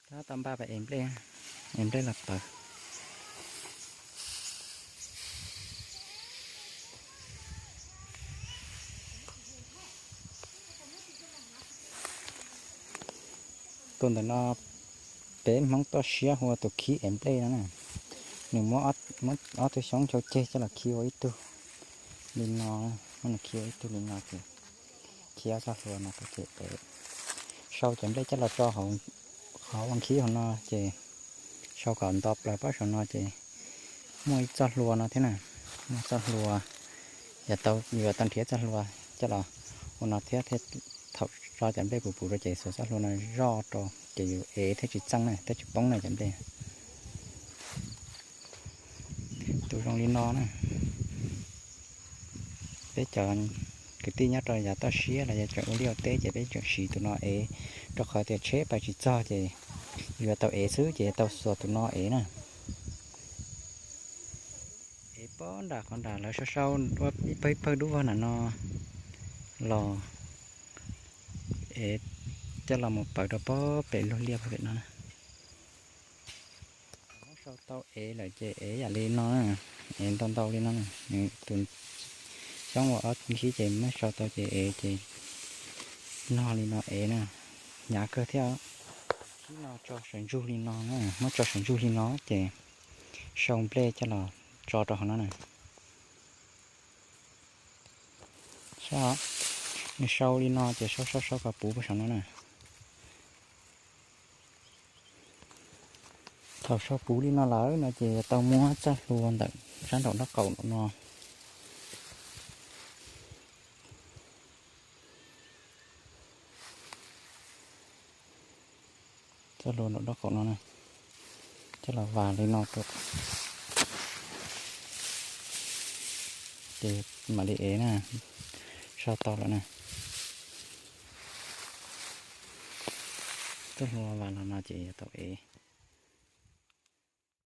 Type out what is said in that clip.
Tab tom npaj pem ev nplej, ev nplej los pawv. Tus ntawm no peb Hmoob toj siab hu ua tus khib ev nplej no na. Nws muab, muab ob tug xyoob nchau ceg coj los khi ua ib tug li no, muab nws khi ua ib tug li no ces khi ob txoj hlua no ces ev, sau cov nplej coj los tso hauv ua nkhib hauv no ces sau kom nto plaws pob saum no ces muaj ib txoj hlua no thiab na, muaj txoj hlua, yog tau, yuav tau nrhiav txoj hlua coj los ua no thiab, thiab thaum tso cov nplej puv puv rau ces xuas txoj hlua no zoj rau ces yus ev thiaj tsis txeej na, thiaj tsis poob na cov nplej. Tus zoo li no na, peb cov kwv tij nyob rau yav toj siab los yog tseem ua liaj ua teb ces peb tseem siv tus no ev, rau qhov tias tsheb pais tsis txog ces yuav tau ev xwb ces tau xuas tus no ev na. Ev pob nram qhov nram lawv sau sau ua ib pawg ib pawg dub vog nram no los, ev coj los mus pawv rau pob pem lub liaj pem no na. Muab sau tau ev lawm ces ev yam li no, ev ntau ntau li no. Tus xyoob uas ob nkhib ces muab sau tau ces ev ces nog li no ev na, hnyav kawg thiab. Khib no tso sawv ntsug li no, muab tso sawv ntsug li no ces sau nplej coj los tso rau hauv no na. Saib, nws sau li no ces sau sau sau kom puv puag saum no na. Thaum sau puv li no lawm no ces yuav tau muab txoj hlua ntawm sab nraum nraub qaum no, txoj hlua nraum nraub qaum no na, coj los vas li no rau, ces mam li ev na, sau tau lawm na. Txoj hlua vas los no ces yuav tau ev.